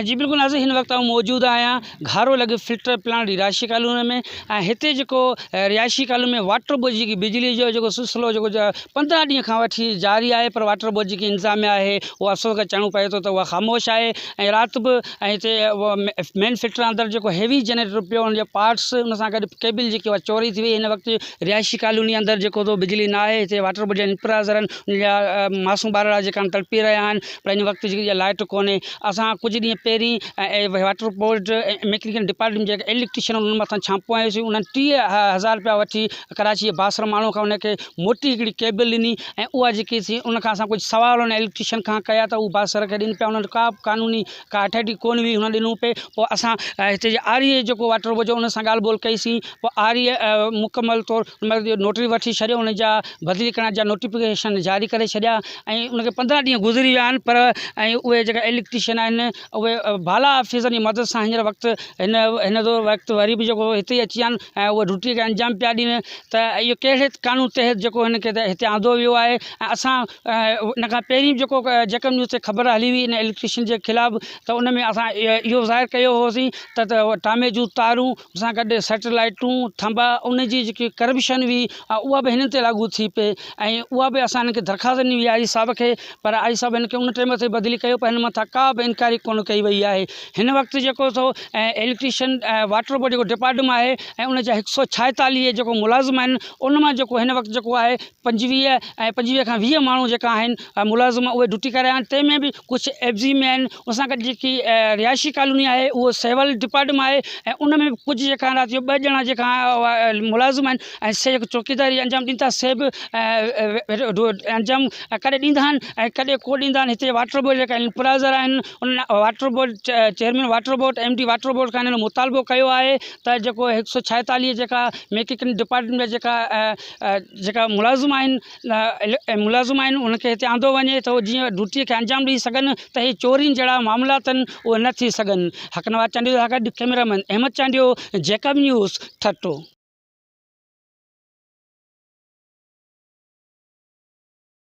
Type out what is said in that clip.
جي بلڪل ناظرين هن وقت آئون موجود آهيان گهارو لڳ فلٽر پلانٽ رهائشي ڪالوني ۾ ۽ هتي جيڪو رهائشي ڪالوني ۾ واٽر بورڊ جي بجلي جو جيڪو سلسلو جيڪو 15 ڏينهن کان وٺي جاري آهي پر واٽر بورڊ جيڪي انتظاميا آهي اها افسوس کان چوڻو پئي ٿو ته اها خاموش آهي ۽ رات به ۽ هتي مين فلٽر اندر جيڪو هيوي جنريٽر پيو ان جو پارٽس ان سان گڏ ڪيبل جيڪي اها چوري ٿي وئي هن وقت رهائشي ڪالوني اندر جيڪو ٿو بجلي نه آهي هتي واٽر بورڊ جا انپرائزر آهن جا معصوم ٻارڙا جيڪا آهن تڙپي رهيا آهن پر هن وقت جيڪي لائٽ ڪونهي اسان ڪجهه ڏينهن پهرين واٽر بورڊ ميڪنيڪل ڊپارٽمينٽ جيڪي اليڪٽريشن انهن مٿان ڇاپو هنيوسين انهن 30,000 رپيا وٺي ڪراچي جي بااثر ماڻهو کان ان کي موٽي هڪڙي ڪيبل ڏني ۽ اها جيڪي سي ان کان اسان ڪجهه سوال ان اليڪٽريشن کان ڪيا ته هو بااثر کي ڏين پيا انهن وٽ ڪا به قانوني ڪا اٿارٽي ڪونه هئي هن ڏنو پئي پوء اسان هتي جي آر اي جيڪو واٽر بورڊ جو ان سان ڳالهه ٻولهه ڪئيسين پوء آر اي مڪمل طور نوٽري وٺي ڇڏيو ان جا بدلي ڪرڻ جا نوٽيفڪيشن جاري ڪري ڇڏيا ۽ ان کي 15 ڏينهن گذري ويا آهن پر ۽ اهي جيڪا اليڪٽريشن آهن اهي بالا آفيسرن جي مدد سان هينئر وقت هن هن وقت وري به جيڪو هتي اچي ويا آهن ۽ اهي ڊيوٽي کي انجام پيا ڏين ته اهو ڪهڙي قانون تحت جيڪو هن کي هتي آندو ويو آهي ۽ اسان ان کان پهرين به جيڪو جيڪب نيوز تي خبر هلي هئي ان اليڪٽريشن جي خلاف ته ان ۾ اسان اهو ظاهر ڪيو هوسين ته ٽامي جون تارون ان سان گڏ سيٽلائيٽون ٿنڀا ان جي جيڪي ڪرپشن هئي اها به هنن تي لاڳو ٿي پئي ۽ اها به اسان هنن کي درخواست ڏني هئي آء جي صاحب کي پر آء جي صاحب هن کي ان ٽيم تي بدلي ڪيو پر هن مٿان ڪا به انڪوائري ڪونه ڪئي وئي آهي هن وقت جيڪو سو اليڪٽريشن واٽر بورڊ جيڪو ڊپارٽمينٽ آهي ۽ ان جا 146 جيڪو ملازم آهن ان مان جيڪو هن وقت جيڪو آهي 25 ۽ 25 کان 20 ماڻهو جيڪا آهن ملازم اهي ڊيوٽي ڪري رهيا آهن تنهن ۾ به ڪجهه ايف زي ۾ آهن ان سان گڏ جيڪي رهائشي ڪالوني آهي اهو سول ڊپارٽمينٽ آهي ۽ ان ۾ به ڪجهه جيڪا رات جو ٻه ڄڻا جيڪا ملازم آهن ۽ سي جيڪو چوڪيداري انجام ڏين ٿا سي به انجام ڪڏهن ڏيندا آهن ۽ ڪڏهن ڪو ڏيندا آهن هتي واٽر بورڊ جيڪا انپرائزر آهن ان water board chairman water board M D water board کان هنن مطالبو ڪيو آهي ته جيڪو 146 جيڪا ميڪيڪل ڊپارٽمينٽ جا جيڪا جيڪا ملازم آهن ملازم آهن انهن کي هتي آندو وڃي ته جيئن ڊيوٽي کي انجام ڏئي سگهن ته هي چورين جهڙا معاملا اٿن اهي نه ٿي سگهن. حق نواز چانڊيو سان گڏ cameraman Ahmed Chandio, Jacob news, Thatta.